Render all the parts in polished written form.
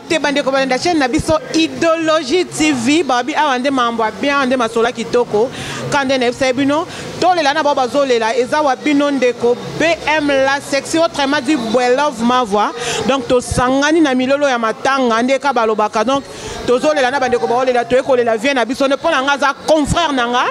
Mbote bandeko balanda chaîne na biso Idéologie TV, babi awa nde mambo ya bien, nde masola kitoko. Kande na yebisa bino, tolela na bao bazolela eza wa bino ndeko BM la sexy, autrement dit Bwelove Mavwa. Donc tosangani na milolo ya matanga nde ka balobaka. Donc tozolela na bandeko baolela, toye kolela vie na biso nde mpo na nga aza confrère na nga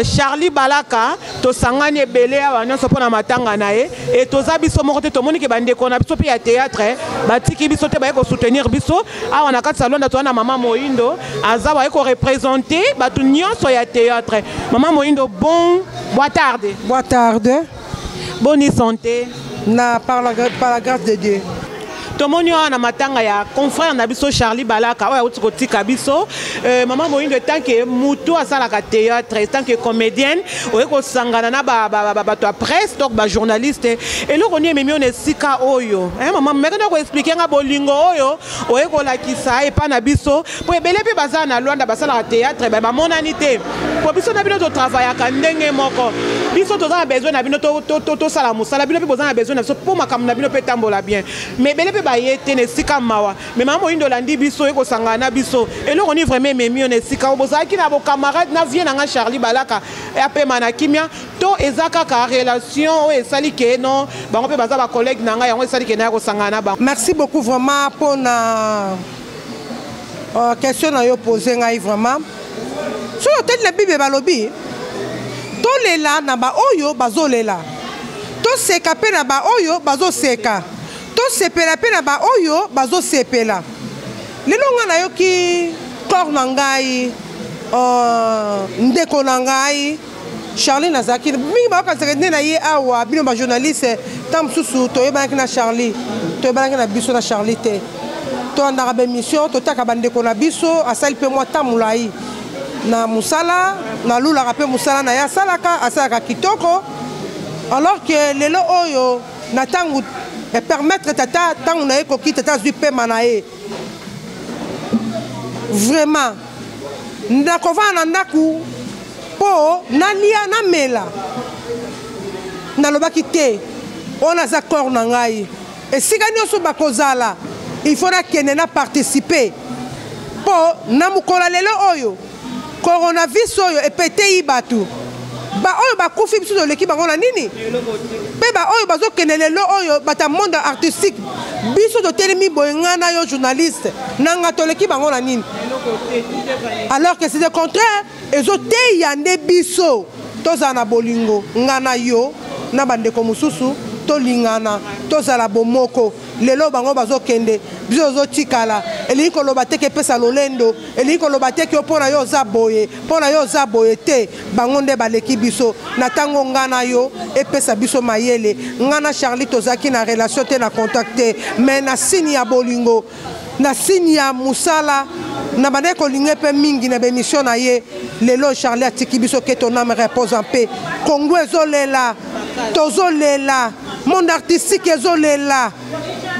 Charlie Balaka. Tosangani ebele awa nyonso mpo na matanga na ye, e toza biso moko te. Tomoni ke bandeko na biso mpe ya théâtre batiki biso te, baye kosoutenir biso awa na kati ya Londres. Toza na mama Moindo, aza baye koreprésente bato nyonso ya théâtre. Mama Moindo, bon, boa tarde. Boa tarde. Bonne santé. Na par la grâce de Dieu. Tomoni awa na matanga ya confrère na biso Charlie Balaka oyo auti kotika biso. Mama Moyindo, tant que mutu asalaka théâtre, tant que comédienne, oye kosangana na bato ya presse, donc bajournaliste, eloko nini ememi yo na esika oyo? Mama, meke na koexpliquer nga bolingo oyo oye kolakisa epa na biso, po ebele mpe baza na Lwanda basalaka théâtre, bamonani te, po biso na bino totravaillaka ndenge moko. Biso toza na besoin na bino, tosala mosala, bino mpe boza na besoin na biso mpo makambo na bino mpe etambola bien. Mais ebele mpe baye te na esika, mawa. Mais mama Moyindo, olandi biso, oye kosangana na biso, eloko nini vraiment ememi yo na esika oyo? Bozalaki na bocamarade na vie na nga Charlie Balaka, apema na kimia, to eza kaka relation oyo esali ke non, bango mpe baza bacollègue na ngai, yango esali ke naya kosangana na bango? Merci beaucoup vraiment mpona question na yo pose ngai. Vraiment, soki otali na Bible, balobi tolela na baoyo bazolela, toseka mpe na baoyo bazoseka, tosepela mpe na baoyo bazosepela. Lelo ngai nayoki corps na ngai, ndeko na ngai Charlie. Nazalaki mingi, bayokanisaka nde na ye awa. Bino bajournaliste, ntango mosusu toyebanaki na Charlie, toyebanaki na biso na Charlie te. Tolandaka baémission, totaka bandeko na biso. Asali mpe mwa temps molai na mosala, nalulaka mpe mosala na ye asalaka, asalaka kitoko. Alors que lelo oyo na ntango permettre tata, ntango na ye koki, tata azwi pema na ye. Vraiment, nakovanda na ndako mpo nalia, namela, nalobaki te. Wana aza corps na ngai, esika nyonso bakozala, il faut nakende na participer, mpo na mokolo lelo oyo coronavirus oyo epetei bato, baoyo bakufi, biso toleki bango na nini? Mpe baoyo bazokende lelo oyo, bato ya monde artistique, biso totelemi boye, ngai na yo journaliste na nga, toleki bango na nini? Alors que c'est le contraire. Ezoteya nde biso tozala na bolingo, nga na yo na bandeko mosusu, tolingana, tozala bomoko. Lelo bango bazokende, biso tozotikala. Elingi koloba te ke epesa lolendo, elingi koloba te ke mpo na yo oza boye, mpo na yo oza boye te. Bango nde baleki biso na ntango. Nga na yo, epesa biso mayele. Nga na Charlie tozalaki na relation te, na contact te, mais na signe ya bolingo, na signe ya mosala, na bandaki kolinga mpe mingi na bémission na ye. Lelo Charlie atiki biso, que ton âme repose en paix. Congo ezolela, tozolela, monde artistique ezolela.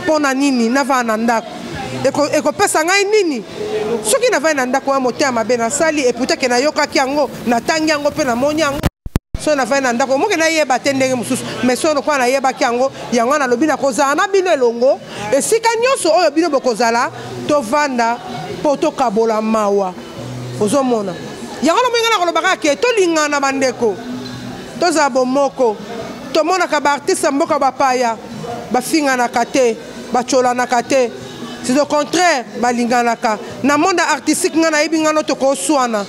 Mpo na nini navanda na ndako? Ekopesa ngai nini soki navandi na ndako ya motema mabe nasali? Epuis ke nayokaki yango, natangi yango mpe namoni yango. Soki navandi na ndako, moke nayeba te ndenge mosusu, mais soki lokola nayebaki yango, yango nalobi nakozala na bino elongo esika nyonso oyo bino bokozala. Tovanda mpo tokabola mawa. Ozomona yango, na moyenga na kolobaka ke tolingana, bandeko, tozala bomoko. Tomonaka baartiste ya mboka bapaya bafinganaka te, bacolanaka te, c'est au contraire, balinganaka. Na monde artistique, ngai nayebi ngano, tokoswana,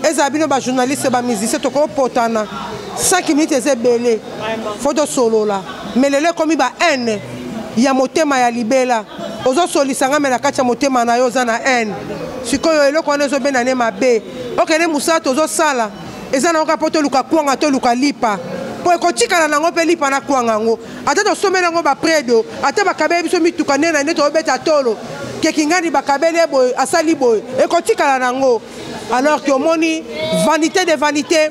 ezala bino bajournaliste, bamusicien, tokopotana 5 minutes eza ebele, faut tosolola. Mais lelo ekomi ba haine ya motema ya libela. Ozosolisa nga, me na kati ya motema na yo oza na haine. Sikoyo eloko wana ezobenda ne mabe. Okende mosala tozosala eza nango kaka mpo toluka kwanga, toluka lipa, mpo ekotikala nango mpe lipa na kwanga yango. Ata tosomeli yango bapredo, ata bakabeli biso mituka nde na nde, tobeta tolo kekingani, bakabeli ye boye, asali boye, ekotikala nango. Alors ke omoni, vanité de vanité.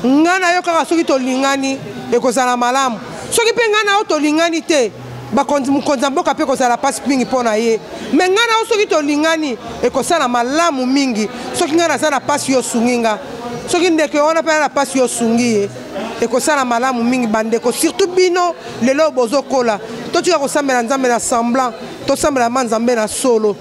Ngai na yo kaka soki tolingani, ekozala malamu. Soki mpe ngai na yo tolingani te, mokonzi ya mboka mpe kozala mpasi mingi mpo na ye. Me ngai na yo soki tolingani, ekosala malamu mingi. Soki ngai naza na mpasi, yo osungi nga. Soki ndeko wana mpe aza na mpasi, yo osungi ye, ekosala malamu mingi. Bandeko, surtout bino lelo bozokola, totika kosambela Nzambe na semblant. Tosambela ma Nzambe na solo.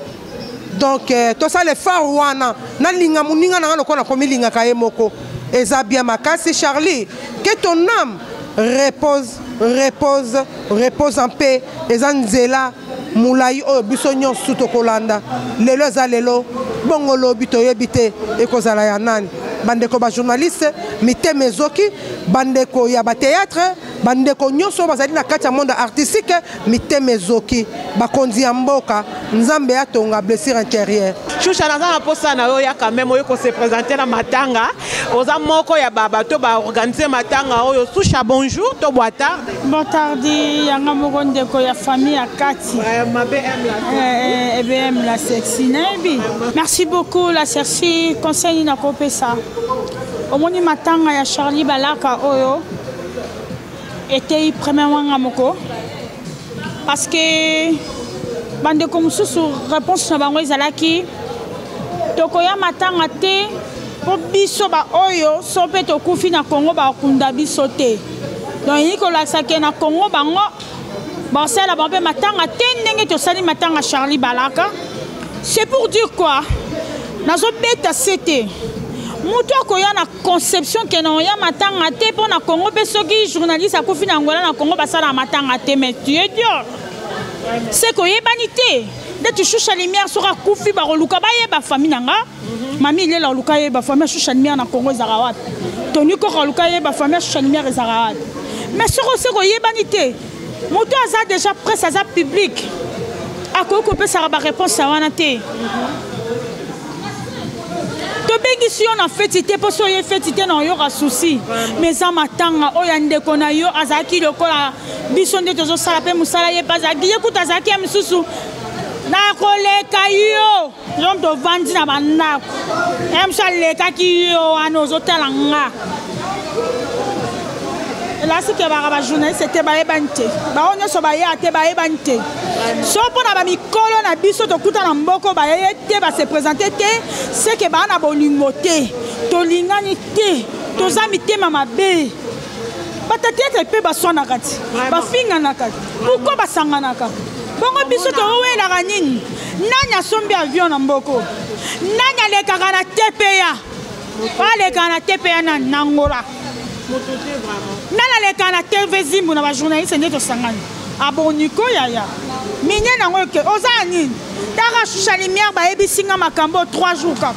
Donc eh, tosala effort wana. Nalinga moninga na nga lokola nakomilingaka ye moko. Eza bien makasi Charlie. Que ton âme repose, repose, repose en paix. Eza nzela molai oyo biso nyonso tokolanda. Lelo eza lelo, bongo lobi toyebi te ekozala ya nani. Bandeko ba journaliste mitema ezoki, bandeko ya ba théâtre, bandeko nyonso bazali na kati ya monde artistique mitema ezoki. Bakonzi ya mboka, Nzambe atonga blessure intérieure. Shusha, naza na posa na yo ya quand même oyo ko se présenter na matanga. Oza moko ya ba bato ba organiser matanga oyo. Shusha, bonjour, to boa tarde. Bon tarde, yanga moko ndeko ya famille ya kati. Vraiment, BM la. BM la sexy nayebi. Merci beaucoup la sexy, conseil na kopesa. Omoni matanga ya Charlie Balaka oyo eteyi premièrement nga moko parce que bandeko mosusu réponse na bango ezalaki tokoya matanga te mpo biso baoyo so mpe tokufi na Congo bakunda biso te. Donc elingi kolakisa ke na Congo bango basala bango mpe matanga te ndenge tosali matanga Charlie Balaka. C'est pour dire quoi? Nazobeta sete moto akoya na conception ke na oya matanga te mpo na Congo mpe soki journaliste akufi na Angola na Congo basala matanga te, mais tu es dur. C'est koyebani te nde tushusha lumière soki akufi bakoluka bayeba famille na nga. Mami Ilela oluka yeba famille Shusha Lumière na Congo ezalaka wapi. Tony Koko oluka yeba famille Shusha Lumière ezalaka wapi. Mais soki ose koyebani te, moto aza déjà presse, aza public, akoki kopesaka ba réponse ya wana te. Tobengisi yo na feti te mpo so oye feti te na oyoka souci. Mais eza matanga oyo ya ndeko na yo azalaki lokola biso nde tozosala mpe mosala ye mpe azalaki ye kuta azalaki ya mosusu nakoleka yo. Yo moto ovandi na bandako ye mosu alekaki yo wana ozotala nga. Elasi ke baka ba journaliste te bayebani te, bango nyonso baya te bayebani te. So mpo na bamikolo na biso tokuta na mboko bayeye te, ba se présente te, seke baa na bolingo te, tolingani te, toza mitema mabe. Batatiatre mpe baswanaka ti bafinganaka ti, pourquoi basanganaka bongo? Biso towelaka nini? Nani asombi avion na mboko? Nani alekaka na TPA? Alekaka na TPA nani na Angola? Nani alekaka na TV Zimbu na bajournaliste nde tosangani? Aboniko yaya minye nango eke oza ya nini? Taka Shusha Lumière bayebisi nga makambo 3 jours kaka,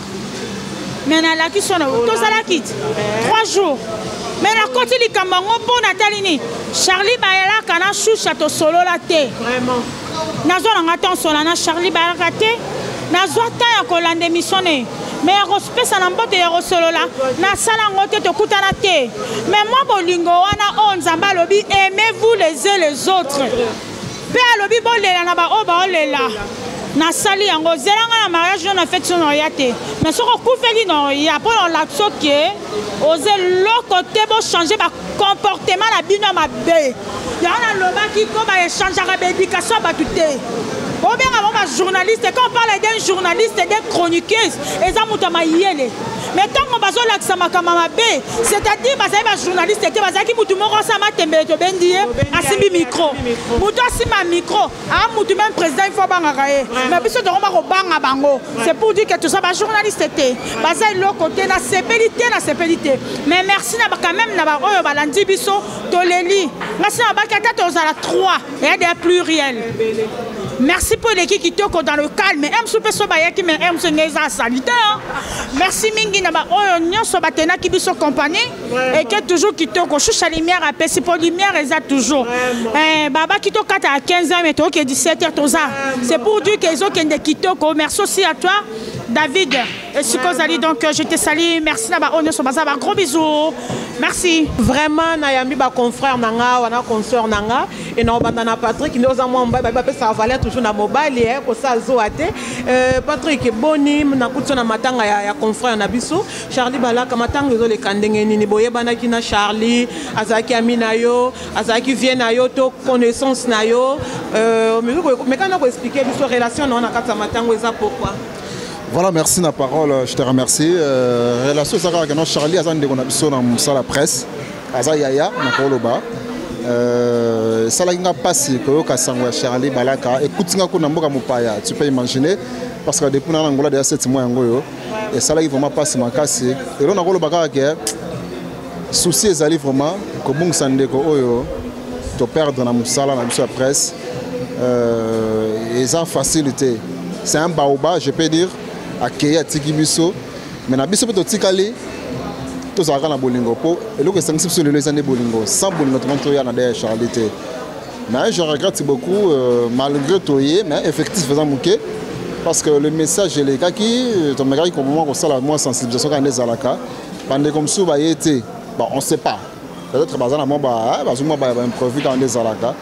mais nalaki so na tozalaki ti 3 jours, mais nakoti likambo yango mpo natali nini Charlie Bayalaka na Shusha tosolola te. Nazwa nanga tonsola na Charlie Bayalaka te, nazwa temps ya kolanda émission ne, mais ya kopesa na mbote ya kosolola nasala yango te, tokutana te. Mais mwa bolingo wana oyo Nzambe alobi aimez-vous les uns les autres, mpe alobi bolela na baoyo baolela, nasali yango. Zelanga na mariage no na feti so na oya te, mais soki okufeli na oya mpo na olakisa oke oza eloko te. Bochange bacomportement na bino ya mabe. Yango nalobaki ko baéchangeaka baéducation ya bato te. Obenga bango bajournaliste, quand on parle d'un journaliste, d'un chroniqueuse, eza moto ya mayele, mais ntango bazolakisa makambo ya mabe, c'est-à-dire bazali bajournaliste te, bazalaki motu moko asala matembele, tobendi ye asimbi micro, motu asimba micro a motu même président il faut abangaka ye, mais biso tokoma kobanga bango. C'est pour dire que toza bajournaliste te, baza eloko te. Nasepeli te, nasepeli te, mais merci na quand même na baoyo balandi biso. Toleli ngasi na babaki ata tozala 3 eya deya pluriel. Merci mpo eleki kitoko dans le calme. Msu mpe so bayaki, mais msu nge eza asali te. Merci mingi na baoyo nyonso batenaki biso compagnie eke toujours kitoko. Shusha Lumière apesi mpo lumière eza toujours babaki tokata à 15 heures, mais tokoke 17 heures toza. C'est pour dire que ezokende kitoko. Merci aussi à toi David esika ozali, donc je te salue. Merci na baoyo nyonso baza ba gros bisous, merci. Vraiment nayambi baconfrère na nga wana, consœur na nga, e na obanda na Patrick nde oza mwa mobali, babi bapesaka valeur toujours na mobali kosala zuwa te. Patrick, boni nakuti so na matanga ya confrère na biso Charlie Balaka? Matanga ezoleka ndenge nini? Boyebanaki na Charlie? Azalaki ami na yo, azalaki vie na yo to connaissance na yo? Meka na koexpliquer biso relation na yo na kati ya matango eza pourquoi? Voilà, merci na parole, je te remercie. Relation ezalaka que non, Charlie aza ndeko na biso na mosala presse, aza yaya na koloba. Euh, esalaki nga mpasi koyoka sango ya Charlie Balaka ekuti nga kuna mboka mopaya, tu peux imaginer, parce que depuis na Angola déjà 7 mois yango oyo esalaki vraiment mpasi makasi. Eloko nakoloba kaka ke souci ezali vraiment kobungisa ndeko oyo toperdre na mosala na biso ya presse. Eza facile te, c'est un baoba, je peux dire, akei atiki biso, mais na biso mpe totikali tozalaka na bolingo, mpo eloko esangisi biso lelo eza nde bolingo. Sans bolingo tokoki toya na deuil ya Charlie te. Mais je regrette beaucoup, malgré toye, mais effectif eza moke, parce que le message elekaki, tomekaki komoma kosala mwa sensibilisation kaka nde ezalaka. Bandeko mosusu baye te, bon, on sait pas, peut-être baza na mwa bazwi mwa baimprévu kaka nde ezalaka.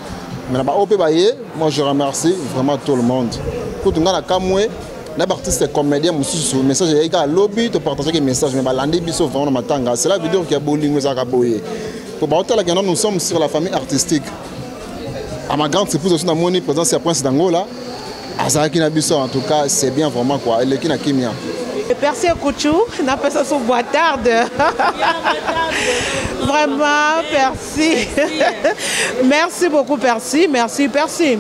Mais na baoyo mpe baye, moi je remercie vraiment tout le monde. Kutu ngai na kamwe na baartiste comédien mosusu, message eyaki kaka lobi, topartageaki message, mais balandi biso vraiment na matanga. Cela veut dire ke bolingo ezalaka boye, po baotalaka. Non, nous sommes sur la famille artistique. À ma grande surprise aussi, namoni présence ya Prince d'Angola, azalaki na biso. En tout cas, c'est bien vraiment quoi, eleki na kimia. Merci Kouchou, napesa so boitarde. Vraiment, merci. Merci beaucoup, Percy. Merci, Percy.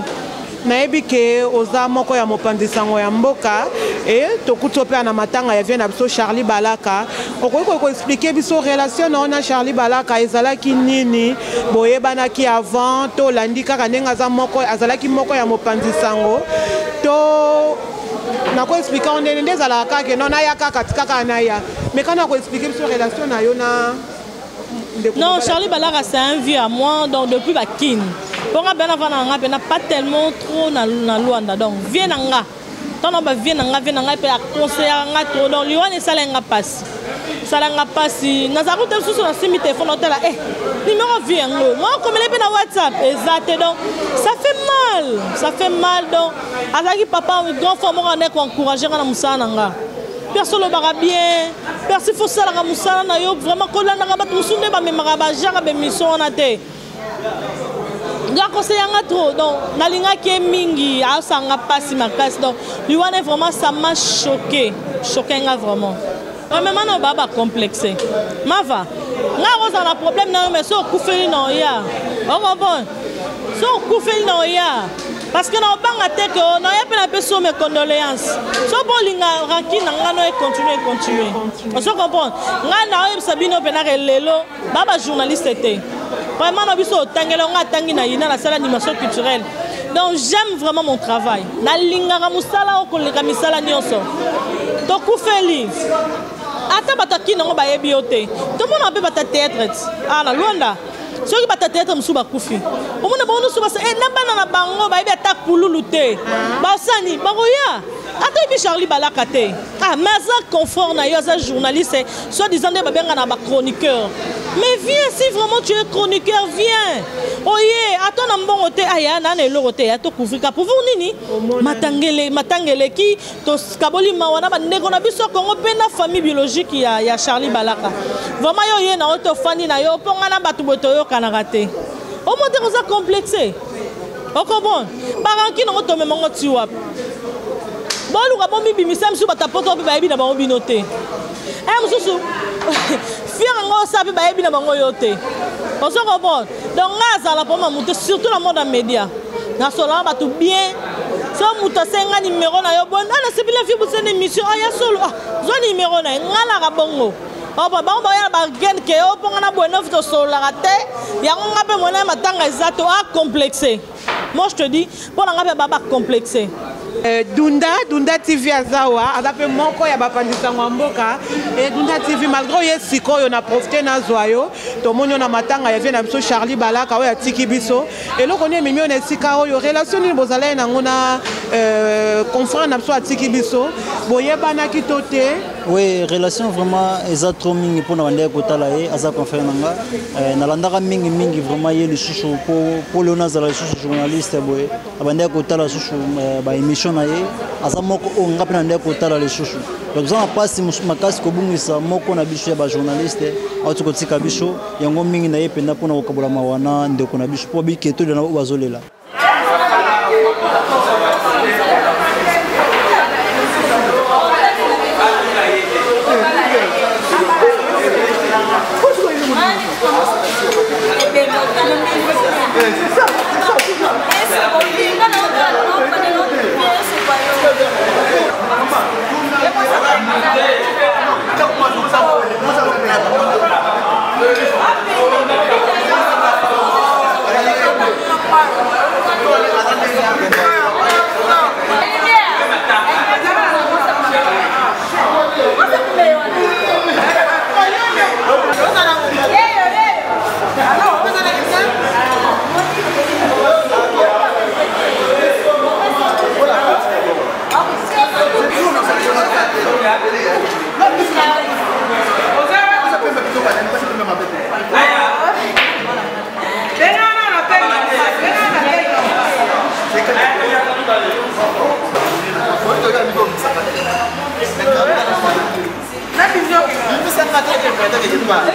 Nayebi ke oza moko ya mopanzi sango ya mboka e tokuti mpe na matanga ya vieux na biso Charlie Balaka. Okoki koexpliquer biso relation na yo na Charlie Balaka ezalaki nini? Boyebanaki avant to olandi kaka ndenge aza moko, azalaki moko ya mopanzi sango to nakoexpliquer ngo ndenge nde ezalaka kaka ke non, naya kaka, tika kaka naya, mais kana koexpliquer biso relation na yo na ndeko Non, mobali? Charlie Balaka, c'est un vieux à moi, donc depuis Bakin. Pour moi, ben avant nga ben pas tellement trop na Luanda, donc vieux na nga. Tant ba vieux na nga pe a conseiller nga trop, donc liwa esala nga pasi. Sala nga pasi. Naza ko te susu na simi téléphone otala eh numéro vieux yango. Moi comme pe na WhatsApp exact, donc ça fait mal, ça fait mal. Donc azaki papa grand frère moko ane ko encourager nga na musala na nga. Personne lobaka bien, personne faut salaka mosala na yo vraiment, kolandaka bato mosusu nde bamemaka bagenre bémission wana te. Nga conseiller nga trop, donc nalingaki ye mingi, aosanga mpasi makasi. Donc liwana vraiment, ça m'a choqué, choqué nga vraiment. Vraiment na baa bacomplexe mava nga kozala na problème na yo, mais so okufeli na oya, ocomprendre, so okufeli na oya, parce que na obanga te ke naya mpe napesi yo mes condoléances. So mpo olinga rancune na nga no econtinue, econtinue, ozo comprendre. Ngai naoyebisa bino mpenaka lelo ba bajournaliste te, vraiment na biso otangela nga, atangi na yina, nasala animation culturelle, donc j'aime vraiment mon travail, nalingaka mosala oyo koleka misala nyonso. Tokufeli ata bato akini yango bayebi yo te, tomona mpe bato ya théâtre ti ah, na Lwanda, soki bato ya théâtre mosusu bakufi, omona bango nyonso basa eh, na bana na bango bayebi ata pululu te, basani bakoya ata yebi Charlie Balaka te. Ah, mais aza confort na yo, aza journaliste soit disant nde babenga na bachroniqueur. Mais viens, si vraiment tu es chroniqueur, viens, oye ata na mbongo te, aya na na eloko te, ya tocouvrir ka pour nini matangele, matangeleki tokaboli mawa na bandeko na biso ya Congo mpe na famille biologique ya Charlie Balaka. Vraiment yo ye na yo tofandi na yo mpo ngai na bato boye toyokanaka te, omo te koza complexe, ocomprendre. Barancune yango tomemango ti wapi? Boluka bomibimisa mosusu, bato ya poto mpe bayebi na bango bino te. E mosusu fier yango osala mpe bayebi na bango yo te, ozo comprendre. Donc ngai azala mpoma moto, surtout na monde ya média, nasolaka bato bien. So moto asenga nimero na yo boye, nga nasepeli afi bosene émission aya solo, ah, zwa nimero na ye, nga naka bongo. Opa bango baya na bagene ke o mponga na boye nofi tosololaka te yango. Nga mpe mwana ya matanga eza to acomplexe. Moi je te dis, mpo na nga mpe ba bacomplexe. Dunda, Dunda TV azawa, aza mpe moko ya bapandisango ya mboka. Dunda TV, malgré oye sikoyo na profite nazwa yo, tomoni yo na matanga ya vieux na biso Charlie Balaka oyo atiki biso. Eloko nini ememi yo na esika oyo? Relation nini bozalaki nango na confrère na biso atiki biso? Boyebanaki to te? Oui, relation vraiment eza trop mingi mpona bandeki kotala ye, aza confrère na nga. Nalandaka mingi mingi vraiment ye lisusu mpo leo nazala lisusu journaliste boye, abandeki kotala lisusu baémission na ye, aza moko oyo nga mpe nandeki kotala lisusu. Donc toza na mpasi makasi kobungisa moko na biso ya bajournaliste auti kotika biso. Yango mingi na ye mpenza mpona kokabola mawa na ndeko na biso mpo biketolela na oyo bazolela. ata quelque part.